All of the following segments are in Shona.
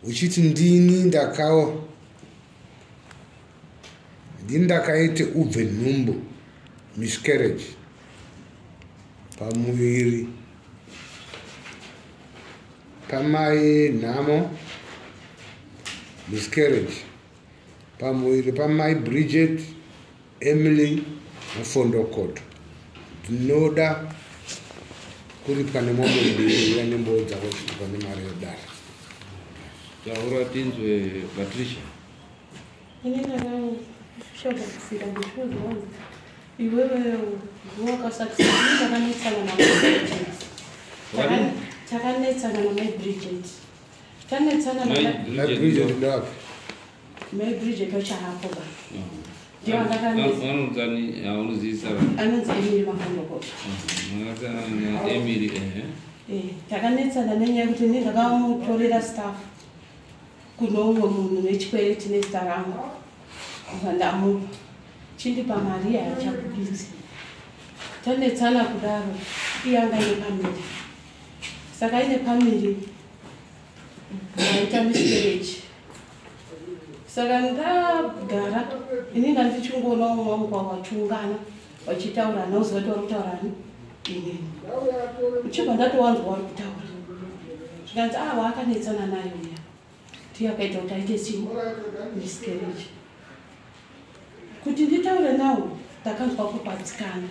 Uchiti ndini ndakao ndini ndakaite ubve nhumbu, miscarriage, pamuviri pamai Nhamo, miscarriage pamuviri pamai Bridget Emily Mufondokoto. Ndinoda kuripwa nemombe mbiri uya nemboo dzako chitupa nemari yedare. Taura tinzwe, Patricia. Ini ndakashata kusvika ndichiudzwa kunzi iwewe ndiwe wakasakisa. Ini ndakanetsana namai Bridget. Wakadini? Takanetsana namai Bridget, tanetsana. Mai Mai Bridget. Bridget ndapi? Mai Bridget wachahapo ba, ndiye wandakanetsa. Vanonzani haunozivisa? Anonzi Emily Mafondokoto. Makasiyana naEmily, ehe. Takanetsana nenyaya yekuti ini ndakamutorera stuff kuno umwe munhu nechikwereti nezita rangu, ubva ndamupa, chindipa mari yaachakubidzi. Tanetsana kudaro, iye anga ine pamiri, saka aine pamiri aita miscarriage. Saka ndagara ini ndandichingoona umwe wangu wachiungana vachitaura, nauziva kuti vari kutaurani. Inini uchibva ndatowanzwa vari kutaura, zvikanzi a waakanetsana nayo uya ndiye akaita kuti aite chii, miscarriage. Kuti nditaure nawo ndakanzwa kubatsikana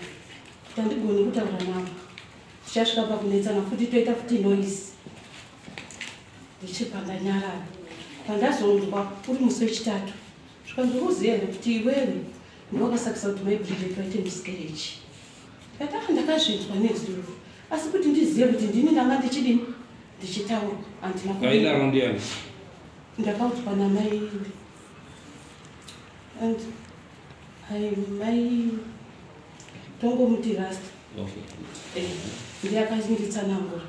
kuti handigoni kutaura nawo, tichasvika pakunetsana futi, toita futi noise. Ndichibva ndanyarara. Pandazonzwa uri musi wechitatu, zvikanzi, "Uziva here kuti iwewe ndiwakasakisa kuti mai Bridget vaite miscarriage?" Ndikati, "Ah, ndakazvinzwa nezuro, asi kuti ndizive kuti ndini ndanga ndichidini, ndichitaura, handina." Kaidaro ndiani? Ndakaudzwa namai and ai mai, tongomuti Rasta. Ndiye akanditsanangura.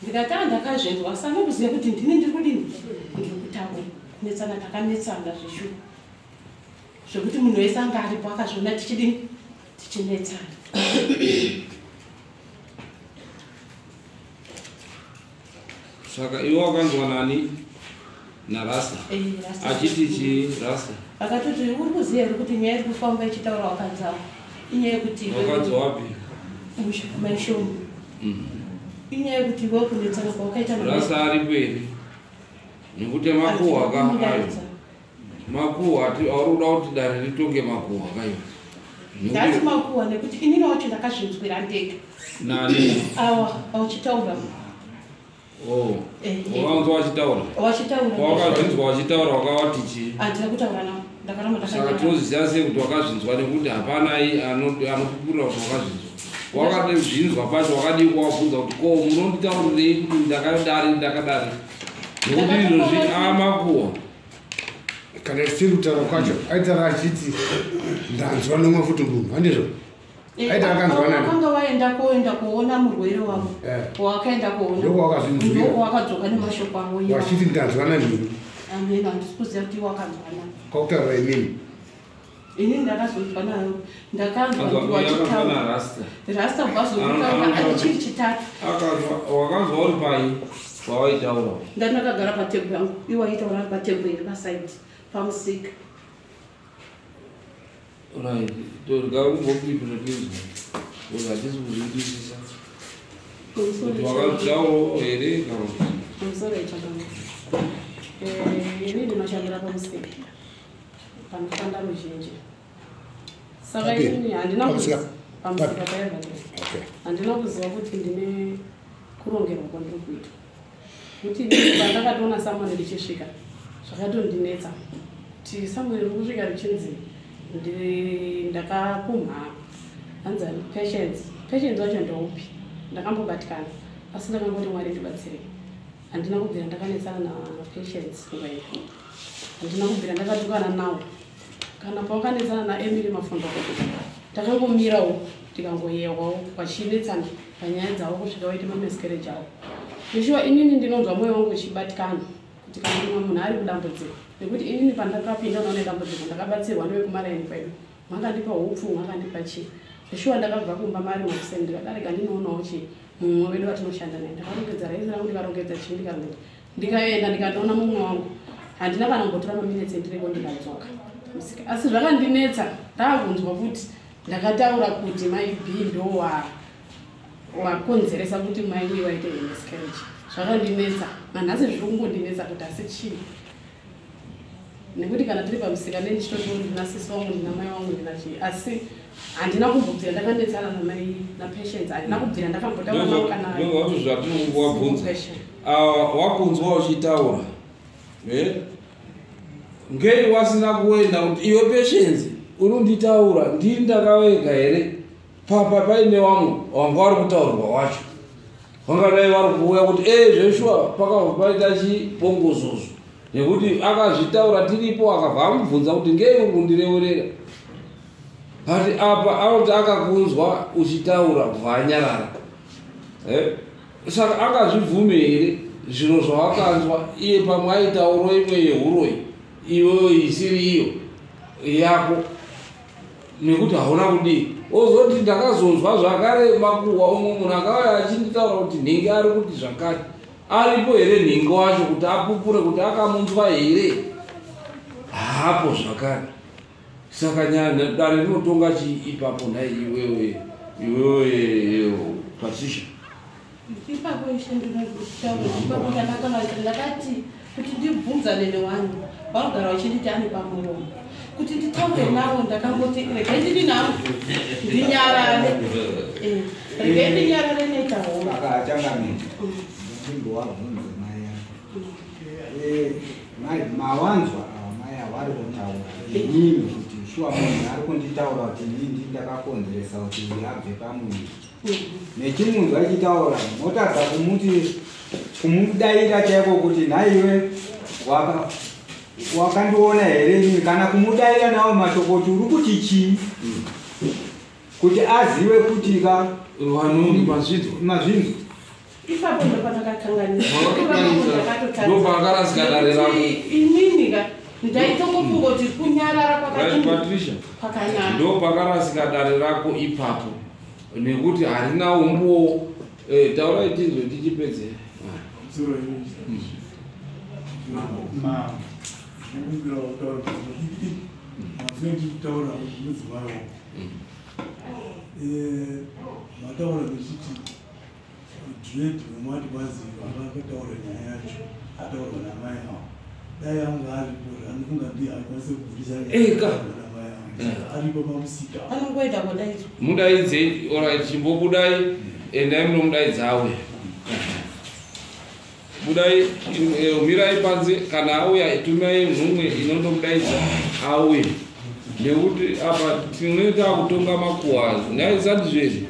Ndikati, "A, ndakazvinzwa, asi anokuziva kuti ndini ndiri kudini, ndiri kutaura." Kunetsana takanetsana zveshuwa, zvekuti munhu wese anga aripo akazviona tichidini, tichinetsana. Saka iwe wakanzwa nani? NaRasta? Rasta. Achiti chii Rasta? Akatoti, "Uri kuziva here kuti nyaya iri kufamba ichitaura wakanzao inyaya yekuti Wakadzi wapi? Maishomu. Inyaya yekuti iwe kunetsana kwawakaita Rasta aripo here? Nekuti makuhwa ka ayo, makuhwa ati auri kuda kuti dare ritonge makuhwa kayo. Ndati makuhwa nekuti inini wacho ndakazvinzwira ndega. Nani? Awa auchitaura. Oh. Eh. Wakanzwa wachitaura? Wachitaura. Wakazvinzwa wachitaura, wakawati chii? Handina kutaura navo, ndakaramba Saka ndakanyarara. tinoziva sei kuti wakazvinzwa? Nekuti hapana anopupurira kuti wakazvinzwa. Wakazvinzwa pacho wakadii kuwabvunza kuti, "Ko munonditaurirei kuti ndakadari, ndakadari?" Nekuti izvozvi amakuhwa. Kana tisiri kutaura kwacho, aitaura achiti ndanzwa nomwe futi munhu, handizvo? Aita akanzwa nani? Wakanga waenda koenda kuona murwere wavo. Wakaenda kuona. Ndokwawakazvinzwira. Ndokwawakadzoka nemashoko avo iwawo. Wachiti ndanzwa nanhini? Ameno, handisi kuziva kuti wakanzwa nani. Kwakutaura inini? Inini ndakazonzwa nayo, ndakanzwa kuti Akanzwa wachitaura naRasta. Rasta bvazotaura ati chiri chitatu. Akanzwa, wakanzwa uri pai pawaitaura? Ndandakagara patebhu yangu, iwo aitaura ari patebhu iri pasaidi pamusika. Right, torga kumbopindura tinzwa, because hatisi kuzvinzwisisa kuti wakataurawo here kana kuti. Pamusoro ichakanga. Ini ndinoshandira pamusika panoshanda ruzhinji. Saka Papi? inini handina Pamusika? Pamusika Papi? paEverdale. Handina kuziva kuti ndine kurongerwa kwandiri kuita, kuti inini pandakatoona Samuel ndichisvika, zvakatondinetsa kuti Samuel iri kusvika richinzi ndakapumha, hanzi Patience. Patience wacho ndoupi? Ndakambobatikana, asi ndakangoti, "Mwari, ndibatsirei." Handina kubvira ndakanetsana naPatience nguva iyo, handina kubvira ndakatukana nawo. Kana pawakanetsana naEmily Mafondoko, takangomirawo, tikangoyewawo vachinetsana panyaya dzavo kusvika vaite mamiscarriage avo. Zveshuwa, inini ndinonzwa mwoyo wangu uchibatikana kuti kana mumwe munhu ari kudambudziko, nekuti inini pandakapinda unaone dambudziko, ndakabatsirwa nevekumaraini kwedu, mwakandipa upfu, mwakandipa chii. Zveshuwa, ndakabva kumba mari makuseni, ndikadarika ndinoonawo chii, mumwe wedu watinoshanda naye. Ndakarongedza raisi rangu, ndikarongedza chii, ndikarongedza. Ndikaenda ndikatoona mumwe wangu, handina kana kumbotora maminitsi ndiriko ndikadzoka musika. Asi zvakandinetsa ndaakunzwa kuti ndakataura kuti mai B ndo wakonzeresa kuti mai uye waite miscarriage. Zvakandinetsa manhasi, zviri kungondinetsa kuti asi chii, nekuti kana tiri pamusika nendichitotiwo ndina sisi wangu, ndina mai wangu, ndina chii, asi handina kumbobvira ndakanetsana namai naPatience. Handina kubvira ndakambotaura navo kana Ndozvacho zvatinongowabvunza. Question. Wakunzwa uchitaura, Eh? Ngei wasina kuenda kuti iwe Patience uri kunditaura, ndini ndakavega here papa paine vamwe wanga vari kutaurwa wacho vangadai vari kuuya kuti e zveshuwa pakabva paita chibongozozo, nekuti akazvitaura tiripo, akabva amubvunza kuti ngei uri kundireurera, but apa anoti akakunzwa uchitaura kubva anyarara. Eh? Saka akazvibvume here zviro zvawakanzwa iye? Pamwe aitauro imwe yeuroi iweyo isiri iyo yako, nekuti hauna kudii ozoti ndakazonzwa zvakare makuhwa, umwe munhu akauya achinditaura kuti nhingi ari kuti zvakati. Aripo here nhingi wacho kuti apupure kuti akamunzwa here? Haapo zvakare. Saka dare rinotonga chii ipapo nhai iwewe Patricia? Ipapo ishe, ndinotaura ipapo ndakakavaita, ndakati kuti ndibvunzane nevanhu vanogara vachinditi ane pamuromo kuti nditaure navo. Ndakangoti regai ndidi navo ndinyarare. Regai ndinyarare netaura. Akachangamira, ndimbowabvunze mai ako. Mai, mawanzwa ava mai ava vari kutaura inini kuti shuwa munhu ari kunditaura kuti inini ndakakonzeresa kuti uyu abve pamuviri, nechimunzwa achitaura motadza kumuti kumudaira chaiko kuti nhaiwe wakandiona here inini, kana kumudaira nawo mashoko kuti uri kuti chii, kuti azive kuti ka Vanhu mazvinzwa? Mazvinzwa. Ipapo ndopandakakanganisa. Wakakanganisa. Ndopakarasika dare rako. Inini ka ndaitongofunga kuti kunyarara Right, Patricia, kwakanaka. Ndo pakarasika dare rako ipapo, nekuti harina umbowo. Taurai tinzwe tichipedze. Ma ndikumbira kutaura kuti mazinge tichitaura mudzimai wangu. Mataura mechiti dread wemati kwazi akataura nyaya yacho ataurwa namai avo, dai anga aripo, anofunga ndiye akwanise kubudisa nyaya Eka. namai avo aripo pamusika. Anongoita kudaidzwa. Mudaidzei. Alright, chimbobudai, endai munomudaidza auya. Budai, mirai panze. Kana auya, tumai nhumwe inondomudaidza auye, nekuti apa tinenge takutonga makuhwa. Ngaisati zvezvi.